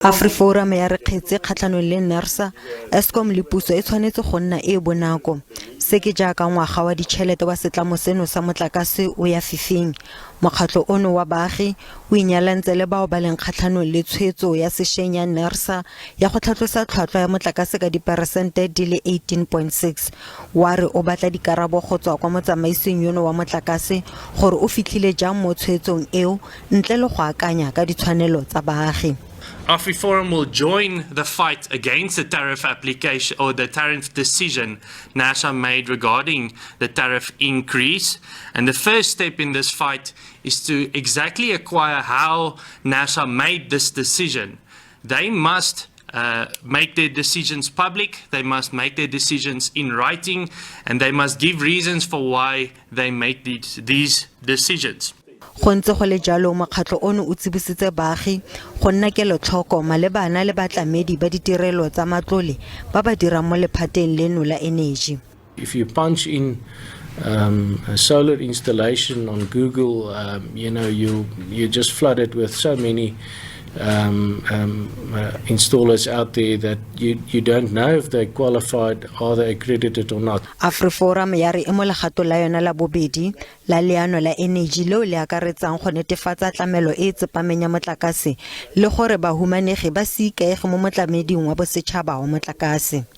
AfriForum ya re kgetse kgatlhanong le NERSA, Eskom le puso e tshwanetse go nna e e bonako. Se ke jaaka ngwaga wa ditšhelete wa setlamo seno sa motlakase o ya fifing. Mokgatlho ono wa baagi o inyalantse le bao ba leng kgatlhanong le tshwetso ya sešweng ya NERSA ya go tlhatlosa tlhwatlhwa ya motlakase ka diperesente di le 18.6. Wa re o batla dikarabo go tswa kwa motsamaising yono wa motlakase gore o fitlhile jang mo tshwetsong eo ntle le go akanya ka ditshwanelo tsa baagi. AfriForum will join the fight against the tariff application or the tariff decision NERSA made regarding the tariff increase. And the first step in this fight is to exactly acquire how NERSA made this decision. They must make their decisions public, they must make their decisions in writing, and they must give reasons for why they make these decisions. Go ntse go le jalo, mokgatlho ono o tsibositse baagi go nna kelotlhoko malebana le batlamedi ba ditirelo tsa matlole ba ba dirang mo lephateng leno la eneji. If you punch in a solar installation on Google, you just flooded with so many installers out there that you don't know if they're qualified, are they accredited or not. AfriForum ya re e mo legatong la yona la bobedi la leano la eneji leo le akaretsang go netefatsa tlamelo e e tsepameng ya motlakase le gore bahumanegi ba se ikaege mo motlameding wa bosetšhaba wa motlakase.